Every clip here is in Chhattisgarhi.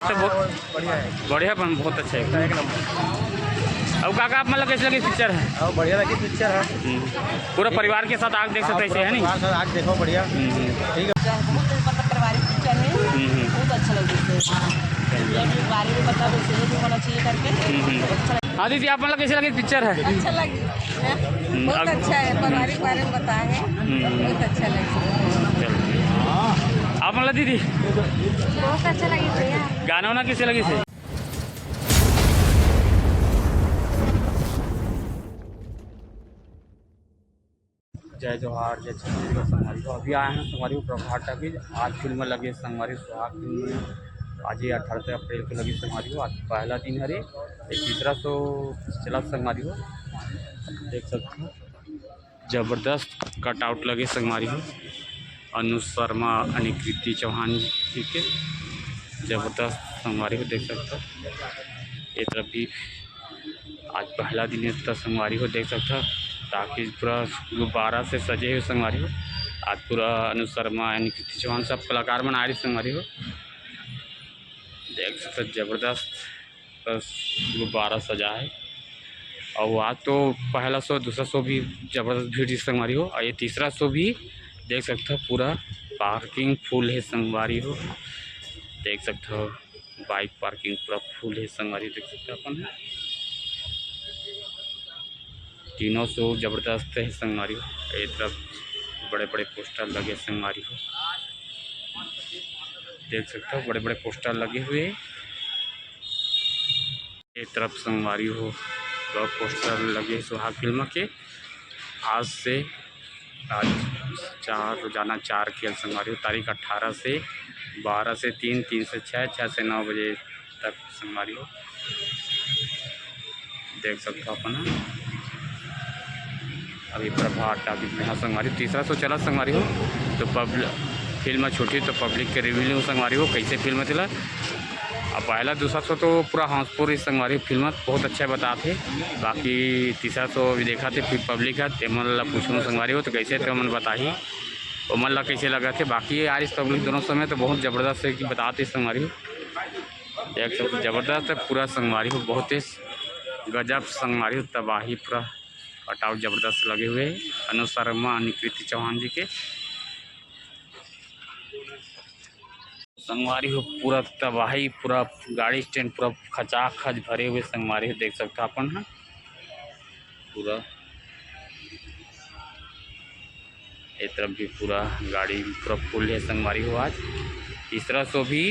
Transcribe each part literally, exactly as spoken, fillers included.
तो बहुत बढ़िया है। बढ़िया, पण बहुत अच्छा है। एक नंबर। अब काका, आप मतलब कैसे लगी पिक्चर है? अब बढ़िया लगी पिक्चर है। हम्म। पूरा परिवार के साथ आके देख सकते हैं, ऐसे है नहीं? परिवार साथ आके देखो, बढ़िया। हम्म, हम्म। ठीक है। बहुत, मतलब, पारिवारिक पिक्चर है। हम्म, हम्म। बहुत अच्छा लगे। ये भी बारे में, मतलब, ऐसे भी होना चाहिए करके। हम्म, हम्म। अच्छा लगा। हाँ दीदी, आप मतलब कैसे लगे पिक्चर है? अच्छा लगे। हम्म, बहुत अच्छा है, पारिवारिक बारे में बताया है। हम्म। बहुत अच्छा लगे। चलो। आप मतलब दीदी? बहुत अच्छा लगे भैया। गाना वाना कैसे लगे थे? जय जोहार, जय छत्तीसगढ़ संगवारी हो। अभी आए हैं संगवारी हो प्रभात टाकीज। आज फिल्म लगे संगवारी हो, सुहाग फिल्म में। आज ये अठारह अप्रैल को लगी संगवारी हो, आज पहला दिन हरे। ये तीसरा शो चला संगवारी हो, देख सकते हो। जबरदस्त कटआउट लगे संगवारी हो, अनुज शर्मा, अनिकृति चौहान जी के जबरदस्त संगवारी हो, देख सकते हो। ये तरफ भी आज पहला दिन है, तो संगवारी हो देख सकते हो, टाकीज पूरा गुब्बारा से सजे हुए संगवारी हो। आज पूरा अनुज शर्मा, अनिकृति चौहान, सब कलाकार मन आए रहे संगवारी हो, देख सकते हो, जबरदस्त बस गुब्बारा सजा है। और आज तो पहला शो, दूसरा शो भी जबरदस्त भीड़ रही संगवारी हो, और ये तीसरा शो भी देख सकते हो, पूरा पार्किंग फुल है संगवारी हो, देख सकते हो। बाइक पार्किंग पूरा फुल है संगवारी, देख सकते हो अपन। तीनों शो जबरदस्त है संगवारी हो। ये तरफ बड़े बड़े पोस्टर लगे संगवारी हो, देख सकते हो, बड़े बड़े पोस्टर लगे हुए हैं। ये तरफ संगवारी हो, पूरा पोस्टर लगे सुहाग फिल्म के। आज से, आज चार, रोजाना चार खेल संगवारी हो, तारीख अठारह से, बारह से तीन, तीन से छः, छः से नौ बजे तक संगवारी हो, देख सकते हो अपन ह। अभी प्रभात टाकीज में, हाँ संगवारी, तीसरा शो चला संगवारी हो, तो पब्लिक, फिल्म छूटी तो पब्लिक के रिव्यू लूँ संगवारी हो, कैसे फिल्म चला। अब पहला दूसरा शो तो पूरा हाउसफुल रही संगवारी, फिल्म बहुत अच्छा बताते। बाकी तीसरा शो भी देखा थे, फिर पब्लिक है, तेमन ला पूछूँ संगवारी हो, तो कैसे तेमन बताही, ओमन ला कैसे लगा थे। बाकी आरिस पब्लिक दोनों शो में तो बहुत जबरदस्त है कि बताते संगवारी हो, एक शो जबरदस्त है पूरा संगवारी हो, बहुत ही गजब संगवारी हो, तबाही पूरा कटआउट जबरदस्त लगे हुए हैं अनुज शर्मा, अनिकृति चौहान जी के। संगवारी हो पूरा तबाही, पूरा गाड़ी स्टैंड पूरा खचाखच भरे हुए संगवारी हो, देख सकता अपन ह पूरा। ए तरफ भी पूरा गाड़ी पूरा फुल है संगवारी हो। आज तीसरा शो भी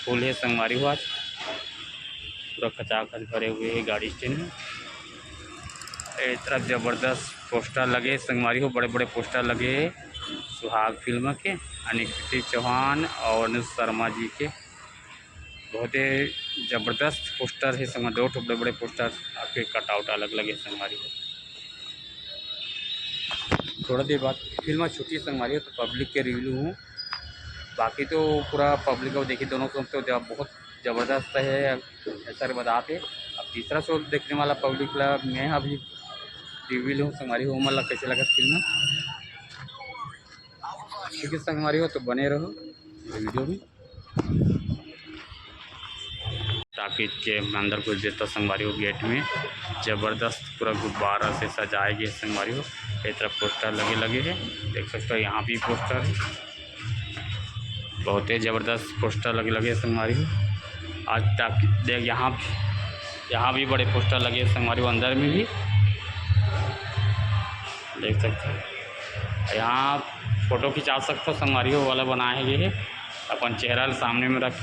फुल है संगवारी हो। आज पूरा खचाखच भरे हुए है गाड़ी स्टैंड में। ए तरफ जबरदस्त पोस्टर लगे संगवारी हो, बड़े बड़े पोस्टर लगे। सुहाग फिल्म के, अनिकृति चौहान और अनुज शर्मा जी के बहुत ही जबरदस्त पोस्टर है संगवारी, दो ठो बड़े बड़े पोस्टर आपके कटआउट अलग लगे संगवारी हो। थोड़ा देर बाद फिल्म छुट्टी संगवारी हो तो पब्लिक के रिव्यू हूँ। बाकी तो पूरा पब्लिक को देखिए, दोनों को तो जब बहुत जबरदस्त है, ऐसा बताते। अब तीसरा शो देखने वाला पब्लिक ला मैं अभी रिव्यू लूँ संगवारी हो, मतलब कैसे लगा फिल्म। ठीक है संगवारी हो, तो बने रहो वीडियो में। टाकीज के अंदर घुस देता संगवारी हो, गेट में जबरदस्त पूरा गुब्बारा से सजाए गए संगवारी हो। एक तरफ पोस्टर लगे लगे है, देख सकते हो यहाँ भी पोस्टर है, बहुत ही जबरदस्त पोस्टर लगे लगे संगवारी हो। आज टाकीज देख यहाँ, यहाँ भी बड़े पोस्टर लगे संगवारी हो, अंदर में भी देख सकते हो। यहाँ फोटो खिंचा सकते हो संगवारी हो, वाला बनाए गए है। अपन चेहरा ल सामने में रख,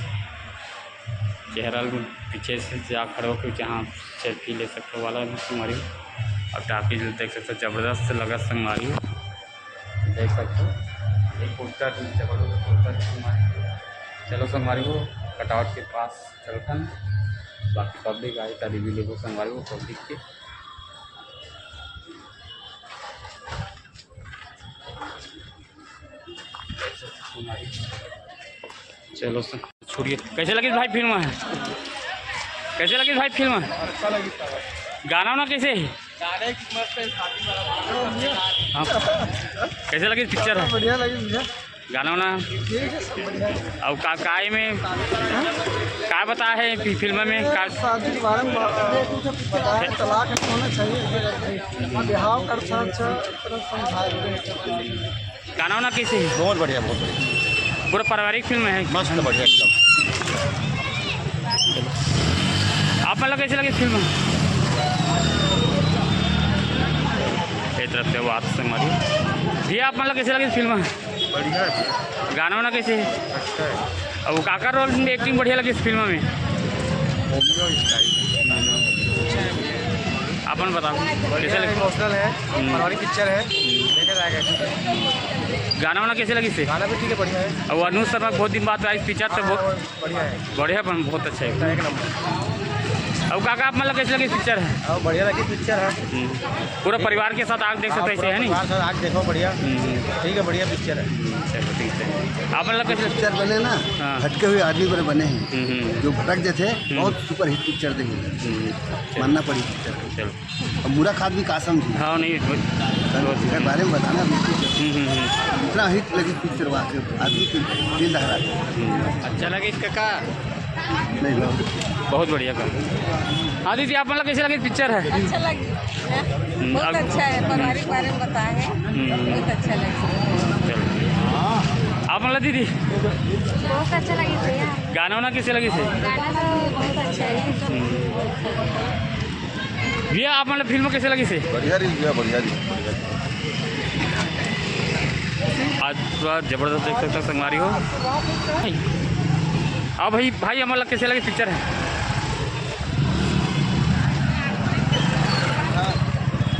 चेहरा ल पीछे से जा खड़े होके जहाँ सेल्फी ले सकते हो वाला भी संगवारी हो। अब टाकीज देख सकते हो, जबरदस्त लगा संगवारी हो, देख सकते हो एक पोस्टर जबरदस्त पोस्टर संगवारी हो। चलो संगवारी हो, कटआउट के पास चलथन, बाकी पब्लिक आए त रिव्यू लेबो संगवारी हो पब्लिक के। चलो सर, छोड़िए। कैसे लगी भाई फिल्म है? कैसे लगी भाई फिल्म? अच्छा लगी था भाई। गाना वाना कैसे है? गाने की मस्त है, शादी वाला। हाँ। कैसे लगी पिक्चर है? बढ़िया लगी मुझे। गाना वाना? ठीक है, सब बढ़िया है। अउ का, का एमे, का बताए हे फि-, फिल्म में? का शादी के बारे में बात है, बताया है, तलाक नहीं होना चाहिए, बिहाव कर साथ साथ समझाए। गाना वाना कैसे हे? बहुत बढ़िया, बहुत बढ़िया। पूरा पारिवारिक फिल्म हे? मस्त, बढ़िया एकदम। आप मन ला कैसे लगे फिल्म? ए तरफ से बात संगवारी। भैया, आप मन ला कैसे लगे फिल्म? बढ़िया है। गाना वाना कैसे हे? अच्छा है। अउ काकर रोल में एक्टिंग बढ़िया लगे इस फिल्म में? रोमियो इसका ही। आप मन बताओ, बढ़िया कैसे है, लगे? इमोशनल है, हम्म। पुरानी पिक्चर है, हम्म। देखा जाएगा। गाना वाना कैसे लगे इसे? गाना भी ठीक है, बढ़िया है। अउ अनुज शर्मा बहुत दिन बाद आए इस पिक्चर से, हाँ, बहुत वो बढ़िया है। बढ़िया, पण बहुत अच्छा है। एक नंबर। अउ काका, आप मन ला कैसे लगे पिक्चर? हाँ, बढ़िया लगे पिक्चर है। हम्म। पूरा परिवार के साथ आके देख सकते हैं, है नी? हाँ, पूरा परिवार साथ आके देखो, बढ़िया। हम्म। ठीक है, बढ़िया पिक्चर है। हम्म, चलो, ठीक है। आप मन ला कैसे? पिक्चर बने ना, हाँ। भटके हुए आदमी पर बने हैं। हम्म, हम्म। जो भटक जाते हैं, हम्म। बहुत सुपरहिट पिक्चर देंगे। हम्म, चलो। मानना पड़ी पिक्चर को। चलो। अब मुरा खात भी का समझी। हाँ, नहीं, वो, एकर बारे में बताना बिल्कुल। हम्म, हम्म, हम्म। इतना हिट लगी पिक्चर, वाकई आदमी के दिल दहला गया। हम्म। अच्छा लगे इसका का? नहीं, बहुत। बहुत बढ़िया का। हाँ दीदी, आप मन ला कैसे लगे पिक्चर है? अच्छा लगे। हम्म, बहुत अब अच्छा है, पारिवारिक बारे में बताया है। हम्म। बहुत अच्छा लगे। चलो। आप मन ला दीदी? बहुत अच्छा लगे भैया। गाना वाना कैसे लगे इसे? गाना तो बहुत अच्छा है। हम्म। भैया, आप मन ला फिल्म कैसे लगिस हे? बढ़िया रहिस भैया, बढ़िया रहिस, बढ़िया। आज पूरा जबरदस्त देख सकत हो संगवारी हो। अब भाई, भाई, हमन ला कैसे लगिस पिक्चर हे?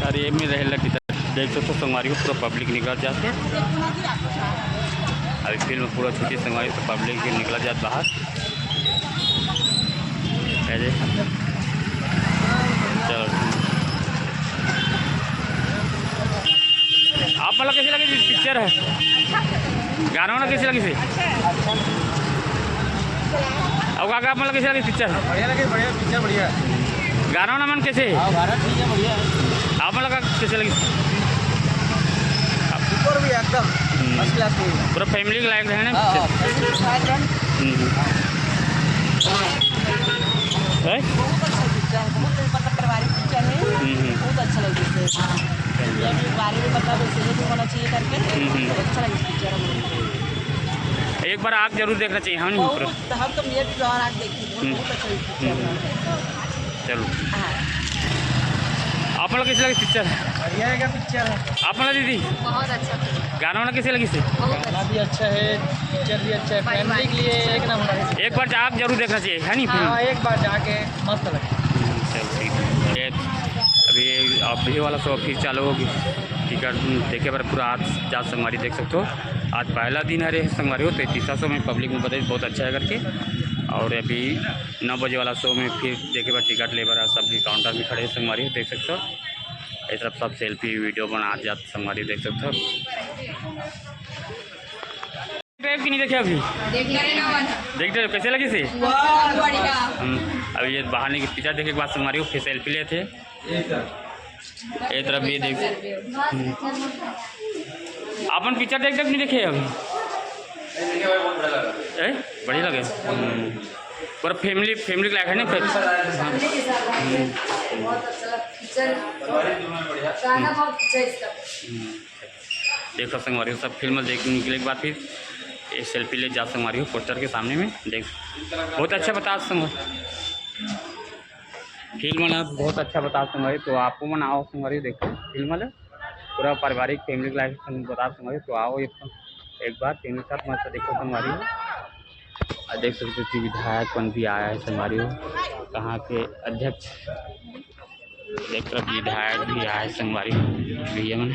अरे, एमे रहे लगी, देख सकत हो संगवारी हो, पूरा पब्लिक निकल जात हे। अभी फिल्म पूरा छुट्टी संगवारी, तो पब्लिक भी निकल जात बाहर। अरे, चलो। आप मन ला कैसे लगिस पिक्चर हे? गाना वाना कैसे लगिस हे? अउ काका, आप मन ला कैसे लगिस पिक्चर? बढ़िया लगे, बढ़िया, पिक्चर बढ़िया है। गाना वाना मन कैसे हे? हाँ, गाना ठीक है, बढ़िया है। आप मन ला का कैसे लगिस? सुपर भी एकदम, हम्म। First class movie. पूरा फैमिली के लायक रहे ना हाँ, पिक्चर? हाँ, फैमिली के साथ हम हम्म। हैं? बहुत अच्छा पिक्चर है, बहुत मतलब पारिवारिक पिक्चर है। हम्म, हम्म। बहुत अच्छा लगे इसे। इंडिया के बारे में मतलब ऐसे नहीं होना चाहिए करके, हम्म, हम्म। अच्छा लगे पिक्चर हम लोग को। एक बार आके जरूर देखना चाहिए, हाँ, नहीं? बहुत, हम तो मेरे भी बाहर आके देखी, हम्म। बहुत अच्छा लगे पिक्चर। हम्म। चलो। हाँ। आप मन ला कैसे लगे पिक्चर? बढ़िया है, क्या पिक्चर है? आप मन ला दीदी? बहुत अच्छा। गाना वाना कैसे लगिस हे? बहुत अच्छा। गाना भी अच्छा है, पिक्चर भी अच्छा है, फैमिली के लिए एक नंबर है। एक बार जाके जरूर देखना चाहिए, है नी, फिल्म? हाँ, एक बार जाके मस्त लगे। चलो, ठीक है। ये अभी, अभी वाला शो फिर चालू होगे। टिकट देखे बर पूरा आज, आज संगवारी देख सकत हो, आज पहला दिन हरे संगवारी हो, तो तीसरा शो में पब्लिक में बताइस बहुत अच्छा है करके। और अभी नौ बजे वाला शो में फिर देखे बर टिकट ले बर सब भी काउंटर में खड़े हे संगवारी हो, देख सकत हो। ये तरफ सब सेल्फी वीडियो बनात जात संगवारी देख सकत हो। टाइप की नहीं देखे अभी? देख डरे हो, कैसे लगिस हे? बहुत बढ़िया। हम्म, अभी ये बाहर निकल पिक्चर देखे के बाद संगवारी हो फिर सेल्फी लेथे। ये तरफ ये देख। हम्म। अपन पिक्चर देख, देख नहीं देखे अभी? ए, बढ़िया लगे। हम्म। पूरा फैमिली, फैमिली के लायक है ना? हाँ। हम्म। बहुत अच्छा लगा पिक्चर। गाना बहुत अच्छा है इसका। हम्म। देखो संगवारी, सब फिल्म देखने के बाद फिर ये सेल्फी ले जा संगवारी हो पोस्टर के सामने में देख। बहुत अच्छा बता संगवारी, फिल्म ना बहुत अच्छा बता संगवारी, तो आपो मन आओ संगवारी देखो फिल्म ले, पूरा पारिवारिक फैमिली लाइफ बता संगवारी, तो आओ एक, एक बार फैमिली साथ मस्त देखो संगवारी। और देख सकते हो कि विधायक मन भी आया है संगवारी हो, कहाँ के अध्यक्ष, एक तरफ विधायक भी आया है संगवारी हो, भैया मन।